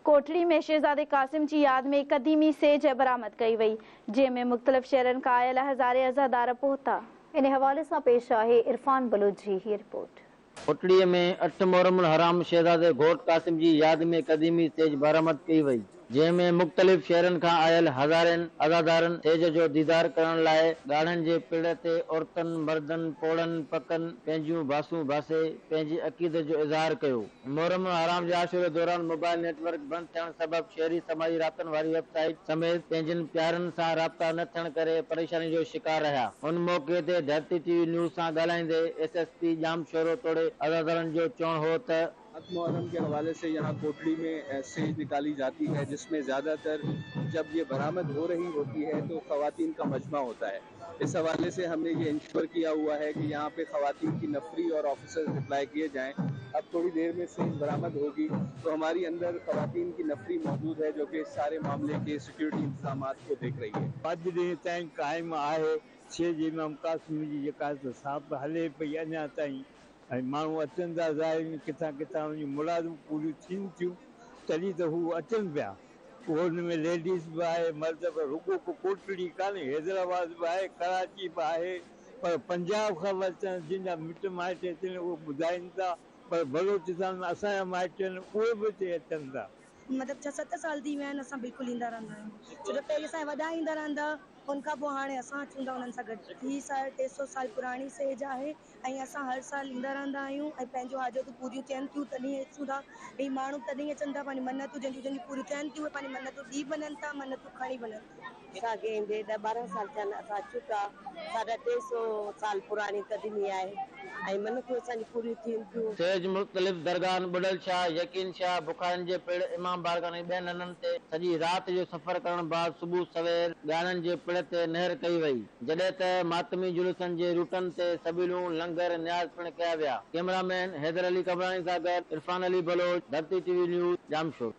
ڪوٽڙي ۾ شهزادي قاسم جي ياد ۾ قديمي سيج برآمد ڪئي وئي، جنهن ۾ مختلف شهرن کان آيل هزارين عزادار پهتا. ان حوالي سان پيش آهي عرفان بلوچ جي هيء رپورٽ. ڪوٽڙي ۾ 8 محرم الحرام شهزادي گهوٽ قاسم جي ياد ۾ قديمي سيج برآمد ڪئي وئي، جنهن ۾ مختلف شهرن کان آيل هزارين عزادارن سيج جو ديدار ڪرڻ لاء ڳاڙهن جي پڙ تي عورتن، مردن، پوڙهن، پڪن پنهنجيون باسون باسي پنهنجي عقيدت جو اظهار ڪيو. محرم الحرام جي عاشوري دوران موبائل نيٽ ورڪ بند ٿيڻ سبب شهري سماجي رابطن واري ويب سائيٽ سميت پنهنجن پيارن سان رابطا نه ٿيڻ ڪري پريشاني جو شڪار رهيا. ان موقعي تي ڌرتي ٽي وي نيوز سان ڳالهائيندي ايس ايس پي ڄامشورو توڙي عزادارن جو چوڻ هو ته، 7 محرم के हवाले से यहाँ कोटड़ी में सेज निकाली जाती है जिसमें ज़्यादातर जब ये बरामद हो रही होती है तो ख़वातीन का मजमा होता है। इस हवाले से हमने ये इंश्योर किया हुआ है कि यहाँ पे ख़वातीन की नफरी और ऑफिसर्स डिप्लॉय किए जाएं। अब थोड़ी देर में सेज बरामद होगी तो हमारी अंदर ख़वातीन की नफरी मौजूद है जो कि इस सारे मामले के सिक्योरिटी इंतजाम को देख रही है। अॼु ॾींहुं ताईं क़ाइमु आहे सेज इमाम क़ासिम जी जेका साप हले पई अञा ताईं ऐं माण्हू अचनि था ज़ाहिर किथां किथां वञी मुरादूं पूरियूं थियनि थियूं तॾहिं त हू अचनि पिया। उहो हुन में लेडीज़ बि आहे मर्द बि, रुॻो को कोटड़ी कान्हे, हैदराबाद बि आहे, कराची बि आहे, पर पंजाब खां बि अचनि, जिन जा मिट माइट अचनि उहे ॿुधाइनि था, पर बलोचिस्तान में असांजा माइट आहिनि उहे बि हिते अचनि था। मतिलबु 6-7 साल थी विया आहिनि असां बिल्कुलु ईंदा रहंदा आहियूं, छो जो पहिरीं असांजा वॾा ईंदा रहंदा, उन खां पोइ हाणे असां अचूं था उन्हनि सां गॾु। ही 350 साल पुराणी सेज आहे ऐं असां हर साल ईंदा रहंदा आहियूं ऐं पंहिंजो हाजतूं पूरियूं थियनि थियूं तॾहिं अचूं था। ही माण्हू तॾहिं अचनि था पंहिंजी मन्नतूं जंहिंजूं जंहिंजूं पूरियूं थियनि थियूं, उहे पंहिंजी मन्नतूं ॾींहुं वञनि था, मन्नतूं खणी वञनि थियूं। असांखे ईंदे 10-12 साल थिया आहिनि, असां अचूं था। 350 साल पुराणी क़दीमी आहे ऐं मन्नतूं असांजी पूरियूं थियनि थियूं। सेज मुख़्तलिफ़ दरगाहनि ॿुढल शाह, यकीन शाह, बुखारनि जे पिड़, इमाम बारगाह ऐं ॿियनि हंधनि ते सॼी राति जो सफ़र करण बाद सुबुह सवेर ॻाढ़नि जे पिड़ ते नहर कई वई, जॾहिं त मातमी जुलूसनि जे रूटनि ते सबीलूं, लंगर, नियाज़ पिणु कया विया। कैमरामैन हैदर अली कबरानी सां गॾु Irfan Ali Baloch, Dharti TV news, Jamshoro.